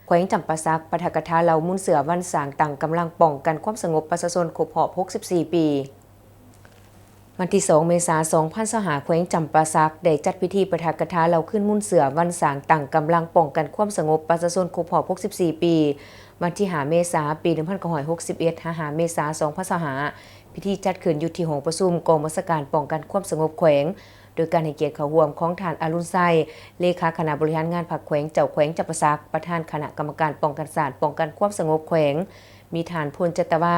ແຂວງຈຳປາສັກ ປາຖະກະຖາເລົ່າມູນເຊື້ອວັນສ້າງຕັ້ງກຳລັງປ້ອງກັນຄວາມສະຫງົບປະຊາຊົນຄົບຮອບຫົກສິບສີ່ປີ. ວັນທີສອງ ເມສາ ສອງພັນຊາວຫ້າ ແຂວງຈຳປາສັກ ໄດ້ຈັດພິທີປາຖະກະຖາເລົ່າຄືນມູນເຊື້ອວັນສ້າງຕັ້ງກຳລັງປ້ອງກັນຄວາມສະຫງົບປະຊາຊົນຄົບຮອບຫົກສິບສີ່ປີ ວັນທີຫ້າ ເມສາ ປີໜຶ່ງພັນເກົ້າຮ້ອຍຫົກສິບເອັດ ຫາ ຫ້າ ເມສາ ສອງພັນຊາວຫ້າ. ພິທີຈັດຂຶ້ນຢູ່ທີ່ຫ້ອງປະຊຸມກອງບັນຊາການປ້ອງກັນຄວາມສະຫງົບແຂວງ ໂດຍການໃຫ້ກຽດເຂົ້າຮ່ວມຂອງທ່ານ ອະລຸນໄຊ ເລຂາຄະນະບໍລິຫານງານພັກແຂວງ ເຈົ້າແຂວງຈຳປາສັກ, ປະທານຄະນະກຳມະການປ້ອງກັນຊາດ ປ້ອງກັນຄວາມສະຫງົບແຂວງ, ມີທ່ານ ພົນຈັດຕະວາ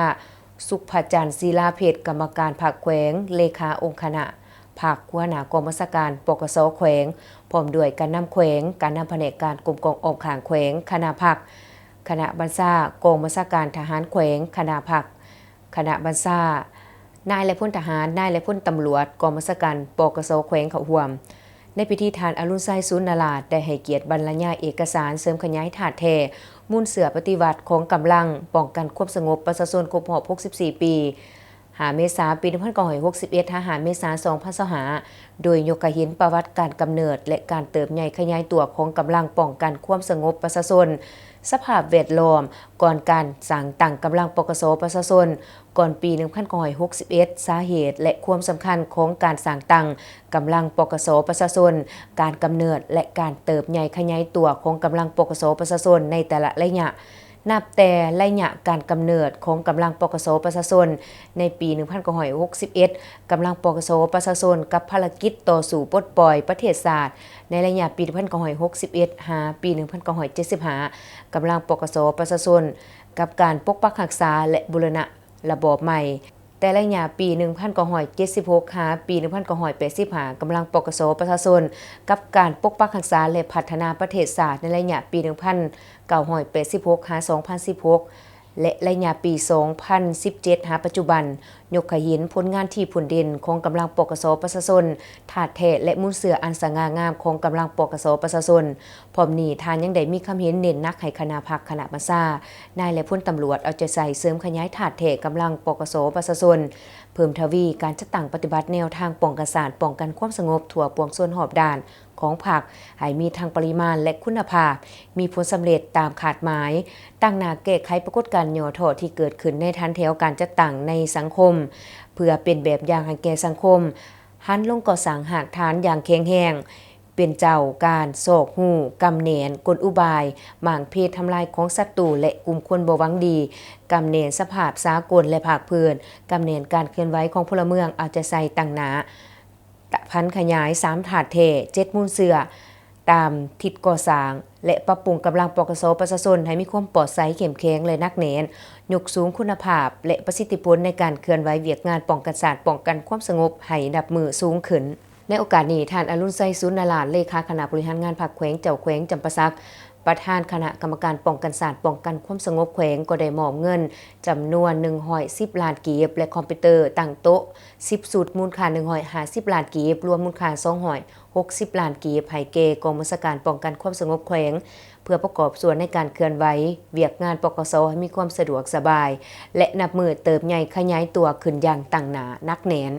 ສຸກພະຈັນ ສີລາເພັດ ກຳມະການພັກແຂວງ, ເລຂາອົງຄະນະພັກ, ຫົວໜ້າກອງບັນຊາການ ປກສ ແຂວງ, ພ້ອມດ້ວຍການນຳແຂວງ, ການນຳພະແນກການກົມກອງອ້ອມຂ້າງແຂວງ, ຄະນະພັກ, ຄະນະບັນຊາກອງບັນຊາການທະຫານແຂວງ, ຄະນະພັກ, ຄະນະບັນຊາ, ນາຍ ແລະ ພົນທະຫານ, ນາຍ ແລະ ພົນຕຳຫຼວດ ກອງບັນຊາການ ປກສ ແຂວງເຂົ້າຮ່ວມ. ໃນພິທີ ທ່ານ ອະລຸນໄຊ ສູນນາລາດ ໄດ້ໃຫ້ກຽດບັນລະຍາຍເອກະສານເສີມຂະຫຍາຍທາດແທ້ມູນເຊື້ອປະຕິວັດຂອງກຳລັງປ້ອງກັນຄວາມສະຫງົບປະຊາຊົນຄົບຮອບຫົກສິບສີ່ປີ ຫ້າ ເມສາ ປີໜຶ່ງພັນເກົ້າຮ້ອຍຫົກສິບເອັດ ຫາ ຫ້າ ເມສາ ສອງພັນຊາວຫ້າ ໂດຍຍົກໃຫ້ເຫັນປະຫວັດການກຳເນີດ ແລະ ການເຕີບໃຫຍ່ຂະຫຍາຍຕົວຂອງກຳລັງປ້ອງກັນຄວາມສະຫງົບປະຊາຊົນ, ສະພາບແວດລ້ອມ, ກ່ອນການສ້າງຕັ້ງກຳລັງ ປກສ ປະຊາຊົນ, ກ່ອນປີໜຶ່ງພັນເກົ້າຮ້ອຍຫົກສິບເອັດ, ສາເຫດ ແລະ ຄວາມສຳຄັນຂອງການສ້າງຕັ້ງກຳລັງ ປກສ ປະຊາຊົນ, ການກຳເນີດ ແລະ ການເຕີບໃຫຍ່ຂະຫຍາຍຕົວຂອງກຳລັງ ປກສ ປະຊາຊົນໃນແຕ່ລະໄລຍະ. ນັບແຕ່ໄລຍະການກຳເນີດຂອງກຳລັງ ປກສ ປະຊາຊົນໃນປີໜຶ່ງພັນເກົ້າຮ້ອຍຫົກສິບເອັດ, ກຳລັງ ປກສ ປະຊາຊົນກັບພາລະກິດຕໍ່ສູ້ປົດປ່ອຍປະເທດຊາດໃນໄລຍະປີໜຶ່ງພັນເກົ້າຮ້ອຍຫົກສິບເອັດ ຫາ ປີໜຶ່ງພັນເກົ້າຮ້ອຍເຈັດສິບຫ້າ, ກຳລັງ ປກສ ປະຊາຊົນກັບການປົກປັກຮັກສາ ແລະ ບູລະນະ ລະບອບໃໝ່ ແຕ່ໄລຍະປີໜຶ່ງພັນເກົ້າຮ້ອຍເຈັດສິບຫົກ ຫາ ປີໜຶ່ງພັນເກົ້າຮ້ອຍແປດສິບຫ້າ, ກຳລັງ ປກສ ປະຊາຊົນ ກັບການປົກປັກຮັກສາ ແລະ ພັດທະນາປະເທດຊາດໃນໄລຍະປີໜຶ່ງພັນເກົ້າຮ້ອຍແປດສິບຫົກ ຫາ ສອງພັນສິບຫົກ ແລະ ໄລຍະປີສອງພັນສິບເຈັດ ຫາ ປັດຈຸບັນ, ຍົກໃຫ້ເຫັນຜົນງານທີ່ພົ້ນເດັ່ນຂອງກຳລັງ ປກສ ປະຊາຊົນ ທາດແທ້ ແລະ ມູນເຊື້ອອັນສະຫງ່າງາມຂອງກຳລັງ ປກສ ປະຊາຊົນ. ພ້ອມນີ້ ທ່ານຍັງໄດ້ມີຄຳເຫັນເນັ້ນໜັກໃຫ້ຄະນະພັກ, ຄະນະບັນຊາ, ນາຍ ແລະ ພົນຕຳຫຼວດເອົາໃຈໃສ່ເສີມຂະຫຍາຍທາດແທ້ກຳລັງ ປກສ ປະຊາຊົນ, ເພີ່ມທະວີການຈັດຕັ້ງປະຕິບັດແນວທາງປ້ອງກັນຊາດ, ປ້ອງກັນຄວາມສະຫງົບທົ່ວປວງຊົນຮອບດ້ານຂອງພັກ ໃຫ້ມີທັງປະລິມານ ແລະ ຄຸນນະພາບ, ມີຜົນສຳເລັດຕາມຄາດໝາຍ, ຕັ້ງໜ້າແກ້ໄຂປາກົດການຫຍໍ້ທໍ້ທີ່ເກີດຂຶ້ນໃນຖັນແຖວການຈັດຕັ້ງໃນສັງຄົມ, ເພື່ອເປັນແບບຢ່າງໃຫ້ແກ່ສັງຄົມ, ຫັນລົງກໍ່ສ້າງຮາກຖານຢ່າງແຂງແຮງ, ເປັນເຈົ້າການຊອກຮູ້, ກຳແໜ້ນກົນອຸບາຍ, ມ້າງເພທຳລາຍຂອງສັດຕູ ແລະ ກຸ່ມຄົນບໍ່ຫວັງດີ, ກຳແໜ້ນສະພາບສາກົນ ແລະ ພາກພື້ນ, ກຳແໜ້ນການເຄື່ອນໄຫວຂອງພົນລະເມືອງ, ເອົາໃຈໃສ່ຕັ້ງໜ້າ ຂະຫຍາຍສາມທາດແທ້, ເຈັດມູນເຊື້ອ, ຕາມທິດກໍ່ສ້າງ ແລະ ປັບປຸງກຳລັງ ປກສ ປະຊາຊົນໃຫ້ມີຄວາມປອດໃສ, ເຂັ້ມແຂງ ແລະ ໜັກແໜ້ນ, ຍົກສູງຄຸນນະພາບ ແລະ ປະສິດທິຜົນໃນການເຄື່ອນໄຫວວຽກງານປ້ອງກັນຊາດ, ປ້ອງກັນຄວາມສະຫງົບໃຫ້ນັບມື້ສູງຂຶ້ນ. ໃນໂອກາດນີ້, ທ່ານ ອະລຸນໄຊ ສູນນາລາດ ເລຂາຄະນະບໍລິຫານງານພັກແຂວງ ເຈົ້າແຂວງຈຳປາສັກ, ປະທານຄະນະກຳມະການປ້ອງກັນຊາດ, ປ້ອງກັນຄວາມສະຫງົບແຂວງ ກໍໄດ້ມອບເງິນຈຳນວນໜຶ່ງຮ້ອຍສິບລ້ານກີບ ແລະ ຄອມພິວເຕີຕັ້ງໂຕະສິບຊຸດ ມູນຄ່າໜຶ່ງຮ້ອຍຫ້າສິບລ້ານກີບ, ລວມມູນຄ່າສອງຮ້ອຍຫົກສິບລ້ານກີບ ໃຫ້ແກ່ກອງບັນຊາການປ້ອງກັນຄວາມສະຫງົບແຂວງ ເພື່ອປະກອບສ່ວນໃນການເຄື່ອນໄຫວວຽກງານ ປກສ ໃຫ້ມີຄວາມສະດວກສະບາຍ ແລະ ນັບມື້ເຕີບໃຫຍ່ຂະຫຍາຍຕົວຂຶ້ນຢ່າງຕັ້ງໜ້າໜັກແໜ້ນ.